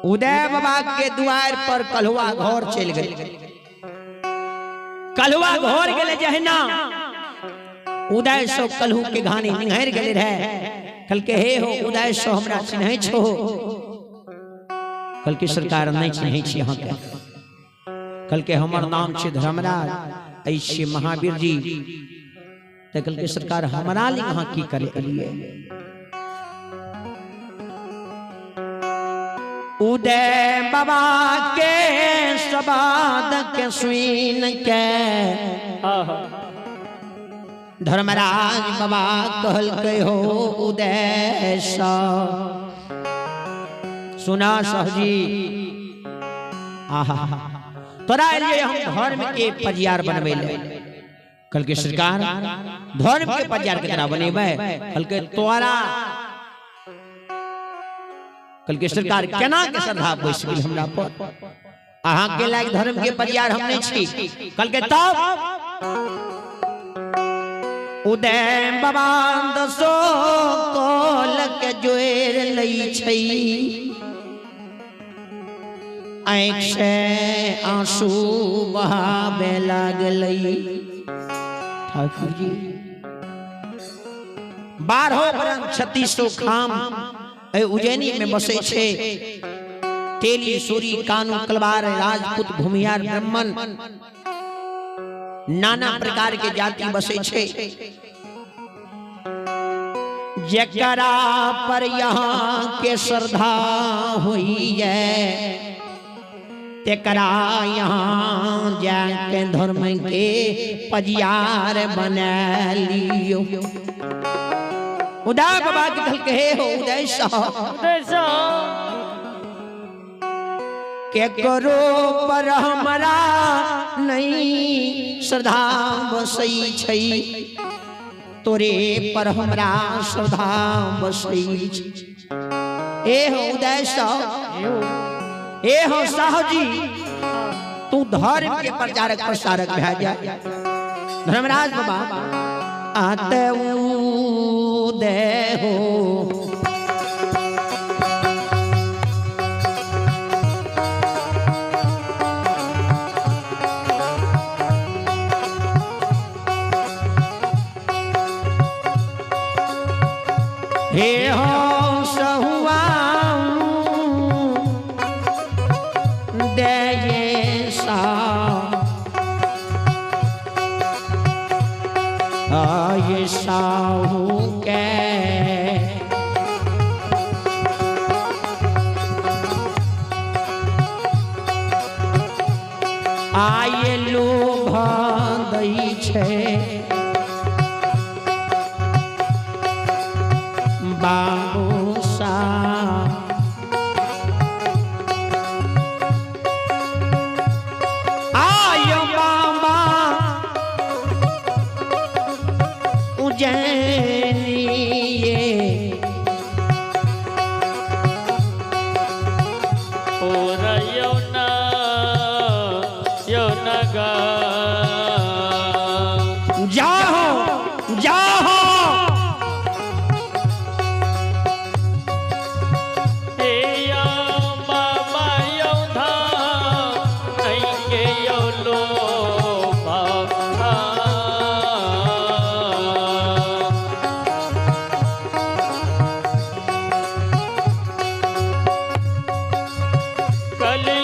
उदय बाबा के द्वार पर कलहुआ घर चल गए। कलहुआ घर गेले जहिना उदय सो कलहू के घानी निहार गेले रहे। कल के हे हो उदय सो हमरा चिन्है छो? कल के सरकार नहीं चिन्है छी अहाँ के। कल के हमर नाम छै धर्मराज, ऐसे महावीर जी। त कल के सरकार हमरा लिए अहाँ की करे एलिए? उदय बाबा के सबाद के सुन के धर्मराज बाबा कहलकै हो उदय सा सुना सहजी, आहा तोरा एलिए हम धर्म के पजियार बनबै ले। कल के सरकार धर्म के पजियार केतना बनेबै? कल के तोरा कल के सरकार केना के श्रद्धा बैस गेल हमरा पर? अहाँ के लायक धर्म के पजियार हम नहीं छी। कल के तब उदय बाबा दसो कोल के जोड़ लै छै, आँखि से आंसू बहावे लागलै। ठाकुर जी 12 बरन 36 खाम उज्जैनी में बसै छै। तेली सूरी कानू कलवार राजपूत भूमिहार ब्राह्मण नाना प्रकार के जाति बसै छै। जकरा पर यहाँ के श्रद्धा होइए तेकरा यहाँ जाके धर्म के पजियार बना लियो। उदय बाबा के कहल के हे हो उदय साह, के करो पर हमरा नहीं श्रद्धा बसै छै, तोरे पर हमरा श्रद्धा बसै छै। ए हो उदय साह, ए हो साहु जी, तू धर्म के प्रचारक प्रसारक भए जा। धर्मराज बाबा आते उदय हो हे हो सहुआ दे सा आये साहू के आये लोभ दै छै बाबू सा। आयो बाबा उज्जैनिये जाहो जाहो कलयुग